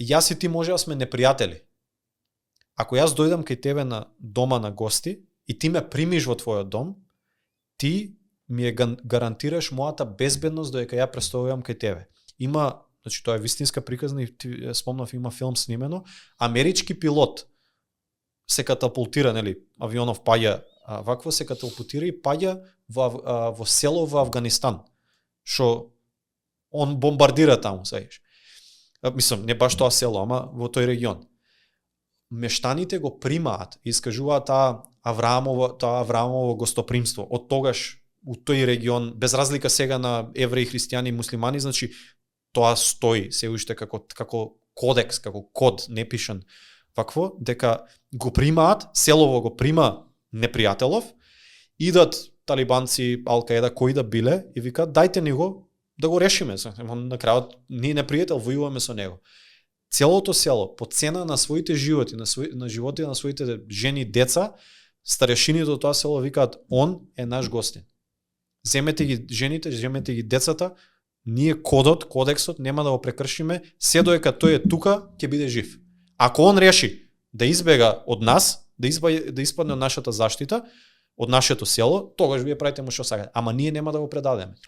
јас и ти може да сме непријатели. Ако јас дојдам кај тебе на дома на гости и ти ме примиш во твојот дом, ти ми е гарантираш мојата безбедност додека ја престојувам кај тебе. Има, значи тоа е вистинска приказна и ти спомнав, има филм снимено, амерички пилот се катапултира, нели, авионов паѓа, вакво се катапултира и паѓа во село во Авганистан, што он бомбардира таму, сеќаш. Мислам, не баш тоа село, ама во тој регион. Мештаните го примаат, искажуваат таа Авраамово гостопримство. Од тогаш у тој регион, без разлика сега на евреи, христијани и муслимани, значи тоа стои се уште како кодекс, како код непишан вакво, дека го примаат, селово го прима непријателов, идат талибанци, Ал-Каеда, кои да биле и викаат дајте ни го да го решиме. На крајот ние непријател војуваме со него. Целото село по цена на своите животи, на животите на своите жени, деца, старешините од тоа село викаат он е наш гостин. Земете ги жените, земете ги децата, ние кодексот нема да го прекршиме, се додека тој е тука, ќе биде жив. Ако он реши да избега од нас, да испадне од нашата заштита, од нашето село, тогаш вие правите му што сакате. Ама ние нема да го предадеме.